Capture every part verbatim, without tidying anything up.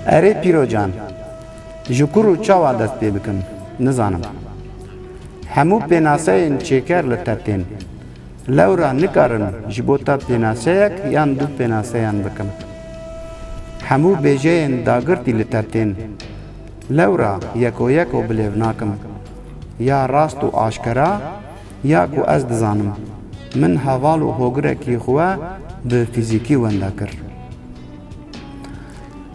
Erê Pîrocan, ji ku û çawa dest pê bikim, nizanim. Hemû pênaseyên çêker li te tên. Lewra nikarim ji bo te pênaseyek yan du pênaseyan bikim. Hemû bêjeyên dagirtî li te tên. Lewra yeko yeko bilêv nakim. Ya rast û aşkera, ya ku ez dizanim, min heval û hogirekî xwe bi fîzîkî wenda kir.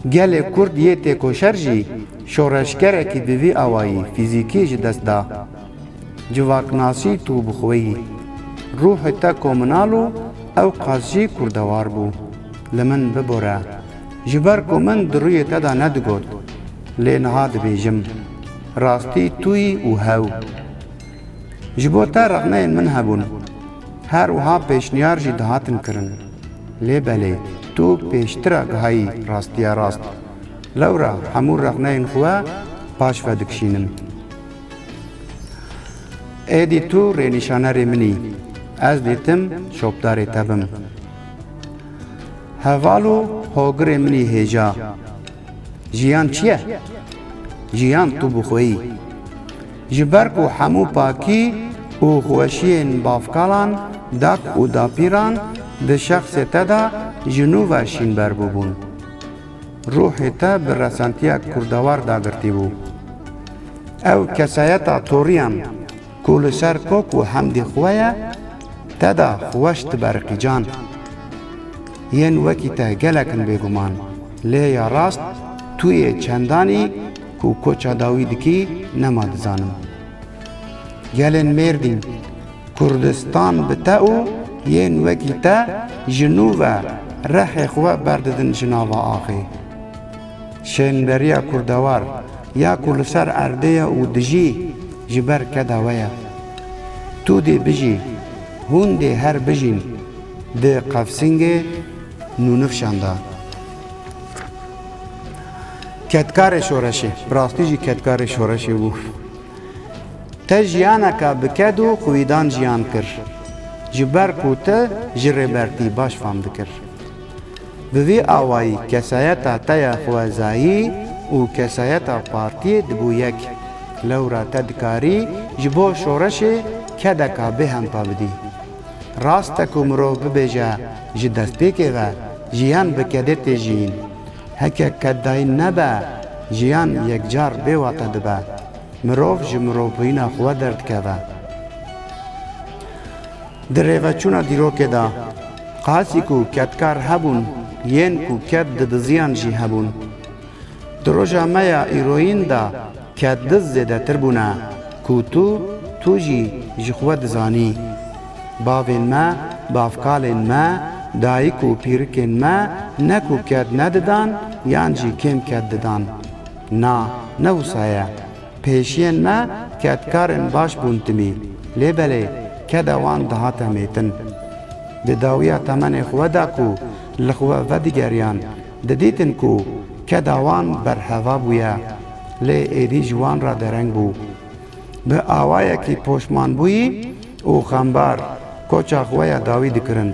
Gelê Kurd yê têkoşer jî şoreşgerekî bi vî awayî fîzîkî ji dest da. Civaknasî tu bi xwe yî. Ruhê te kominal û ew qas jî kurdewar bû. Li min bibore. Ji ber ku min di rûyê te de nedigot. Lê niha dibêjim. Rastî tu yî û hew. Ji bo te rexneyên min hebûn. Her wiha pêşniyar jî dihatin kirin. Lê belê, tu pêştir e gihayî rastiya rast. Lewra hemû rexneyên xwe paş ve dikişînim. Êdî tu rênîşanerê min î. Ez dîtim şopdarê te bim. Heval û hogirê min î hêja. Jiyan çi ye? Jiyan tu bi xwe yî. Ji ber ku hemû pakî û xweşiyên bavkalan, dak û dapîran di şexsê te de ji nû ve şînber bûbûn. Ruhê te bi resentiya kurdewar dagirtî bû. Ew kesayeta toriyan ku li ser kok û hemdî xwe ye, te de xweş diberiqî can. Yên wekî te gelek in bêguman, lê ya rast tu yê çendanî ku koça dawî dikî nema dizanim. Gelên Mêrdîn, Kurdistan bi te û yên wekî te ji nû ve rehê xwe berdidin ji nava axê. Şênberiya kurdewar ya ku li ser erdê ye û dijî ji ber keda we ye. Tu dê bijî, hûn dê her bijîn di qefsingê nûnifşan de. Kedkarê şoreşê, bi rastî jî kedkarê şoreşê bû. Te jiyaneke bi ked û xwîdan jiyan kir. Ji ber ku te ji Rêbertî baş fam dikir. Bi vî awayî kesayeta te ya xwezayî û kesayeta partiyê dibû yek. Lewra te dikarî ji bo şoreşê kedeka bêhempa bidî. Rast e ku mirov bibêje, ji destpêkê ve jiyan bi kedê tê jiyîn. Heke keddayîn nebe, jiyan yekcar bêwate dibe. Mirov ji mirovbûyîna xwe derdikeve. Di rêveçûna dîrokê de, qasî ku kedkar hebûn, yên ku ked didiziyan jî hebûn. Di roja me ya îroyîn de keddiz zêdetir bûne, ku tu, tu jî ji xwe dizanî. Bavên me, bavkalên me, dayik û pîrikên me ne ku ked nedidan, yan jî kêm ked didan. Na, ne wisa ye. Pêşiyên me kedkarên baş bûn timî, lê belê keda wan dihate mêtin. Di dawiya temenê xwe de ku li xwe vedigeriyan, didîtin ku keda wan berheva bûye, lê êdî ji wan re dereng bû. Bi awayekî poşmanbûyî û xembar koça xwe ya dawî dikirin.